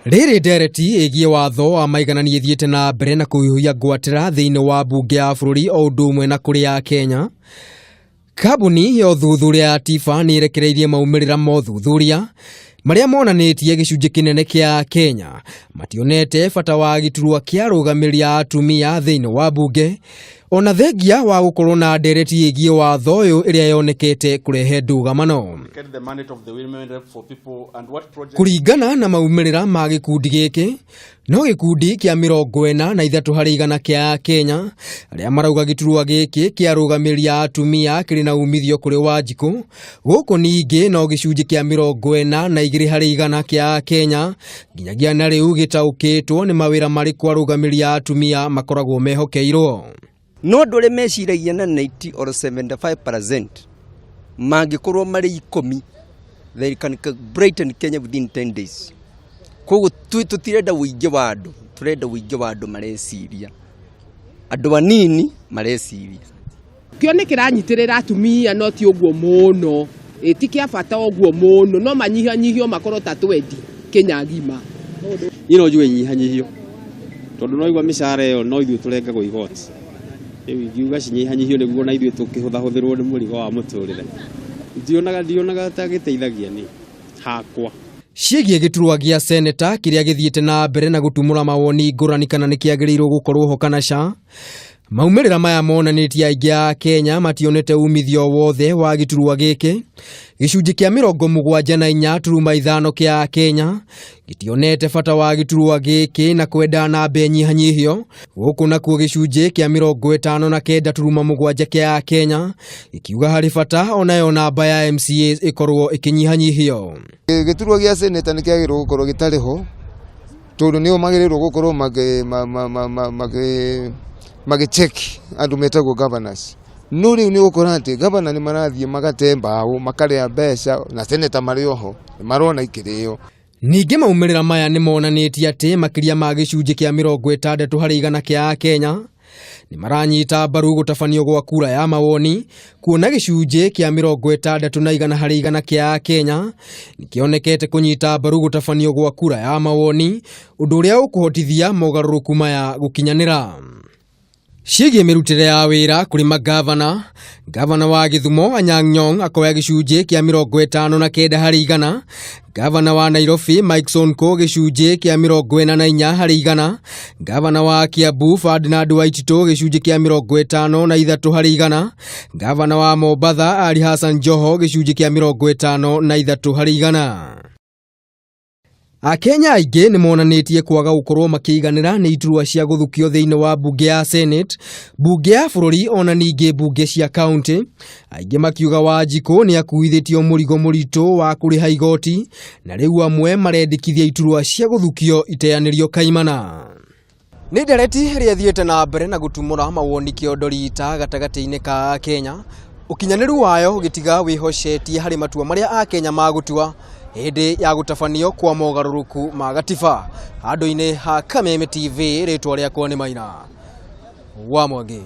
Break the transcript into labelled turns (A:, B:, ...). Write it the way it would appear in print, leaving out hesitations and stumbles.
A: Rĩrĩ ndereti ĩgiĩ watho wa maiganani ĩthiĩte na mbere na kũhiũhia ngwatĩra thĩinĩ wa mbunge ya bũrũri o ũndũ ũmwe na kũrĩ ya Kenya. Kambuni ya ũthuthuria ya TIFA nĩ ĩrekereirie maumĩrĩra ma ũthuthuria marĩa monanĩtie gĩcunjĩ kĩnene kĩa Kenya mationete bata wa gĩturwa kĩa arũgamĩrĩri a atumia thĩinĩ wa mbunge ona thengia wa gũkorwo na ndereti ĩgiĩ watho ũyũ ĩrĩa yonekete kũrehe ndũgamano. Kũringana na maumĩrĩra ma gĩkundi gĩkĩ, no gĩkundi kĩa 43 harĩ igana kĩa Kenya arĩa marauga gĩturwa gĩkĩ kĩa arũgamĩrĩri a atumia kĩrĩ na umithio kũrĩ Wanjikũ. Gũkũ ningĩ no gĩcunjĩ kĩa 42 harĩ igana kĩa Kenya nginyagia na rĩu gĩtaũkĩtwo nĩ mawĩra marĩkũ arũgamĩrĩri a atumia makoragwo mehokeirwo.
B: No andũ arĩa meciragia na 90 or 75% mangĩkorwo marĩ 10, they can brighten Kenya within 10 days. Koguo tũtirenda ũingĩ wa andũ, tũrenda ũingĩ wa andũ mareciria, andũ anini mareciria.
C: Kĩo nĩ kĩranyitĩrĩra atumia no ti ũguo mũno, ĩ ti kĩa bata ũguo mũno, no manyihanyihio makorwo ta 20 Kenya ng'ima.
D: Niĩ no njuge inyihanyihio tondũ no igua mĩcara ĩyo no ithuĩ tũrengagwo igoti, rĩu ingiuga cinyihanyihio nĩguo na ithuĩ tũkĩhũthahũthĩrwo nĩ mũrigo wa mũtũrĩre. Ndionaga ta gĩteithagia niĩ hakwa.
A: Ciĩgiĩ gĩturwa gĩa seneta kĩrĩa gĩthiĩte na mbere na gũtumũra mawoni ngũrani kana nĩ kĩagĩrĩirwo gũkorwo ho kana ca. Maumĩrĩra maya monanĩtie aingĩ a Kenya mationete umithio wothe wa gĩturwa gĩkĩ. Gĩcunjĩ kĩa 74.5 kĩa Kenya gĩtionete bata wa gĩturwa gĩkĩ na kwenda namba ĩnyihanyihio. Gũkũ nakuo gĩcunjĩ kĩa 59.7 kĩa Kenya gĩkiuga harĩ bata onayo namba ya MCAs ĩkorwo ĩkĩnyihanyihio.
E: Gĩturwa gĩa seneta nĩ kĩagĩrĩirwo gũkorwo gĩtarĩ ho tondũ nĩo magĩrĩirwo gũkorwo magĩ check andũ metagwo governors. No rĩu nĩ ũgũkora atĩ gavana nĩ marathiĩ magate mbaũ, makarĩa mbeca na seneta marĩ oho nĩ marona ikĩrĩo.
A: Ningĩ maumĩrĩra maya nĩ monanĩtie atĩ makĩria ma gĩcunjĩ kĩa 60 harĩ igana kĩa Kenya nĩ maranyita mbaru gũtabanio gwa kura ya mawoni, kuona gĩcunjĩ kĩa 64 harĩ igana kĩa Kenya nĩ kĩonekete kũnyita mbaru gũtabanio gwa kura ya mawoni, ũndũ ũrĩa ũkũhotithia mogarũrũku maya gũkinyanĩra. Ciĩgiĩ mĩrutĩre ya wĩra kũrĩ magavana, gavana wa Gĩthumo Anyang' Nyong'o akoya gĩcunjĩ kĩa 59 harĩ igana, gavana wa Nairobi Mike Sonko gĩcunjĩ kĩa 44 harĩ igana, gavana wa Kiambu Ferdinand Waititu gĩcunjĩ kĩa 53 harĩ igana, gavana wa Mombatha Ali Hassan Joho gĩcunjĩ kĩa 53 harĩ igana. Akenya aingĩ nĩ monanĩtie kwaga gũkorwo makĩiganĩra nĩ iturwa cia gũthukio thĩinĩ wa mbunge ya Senate, mbunge ya bũrũri ona ningĩ mbunge cia kaunti. Aingĩ makiuga Wanjikũ nĩ akuithĩtio mũrigo mũritũ wa kũrĩha igoti na rĩu amwe marendekithia iturwa cia gũthukio iteanĩrio kaimana. Nĩ ndereti ĩrĩa ĩthiĩte na mbere na gũtumũra mawoni kĩondo rita gatagatĩ-inĩ ka Kenya, ũkinyanĩru wayo ũgĩtiga wĩhocetie harĩ matua marĩa Akenya magũtua hĩndĩ ya gũtabanio kwa mogarũrũku ma gatiba. Handũ-inĩ ha Kameme TV, rĩtwa rĩakwa nĩ Maina wa Mwangi.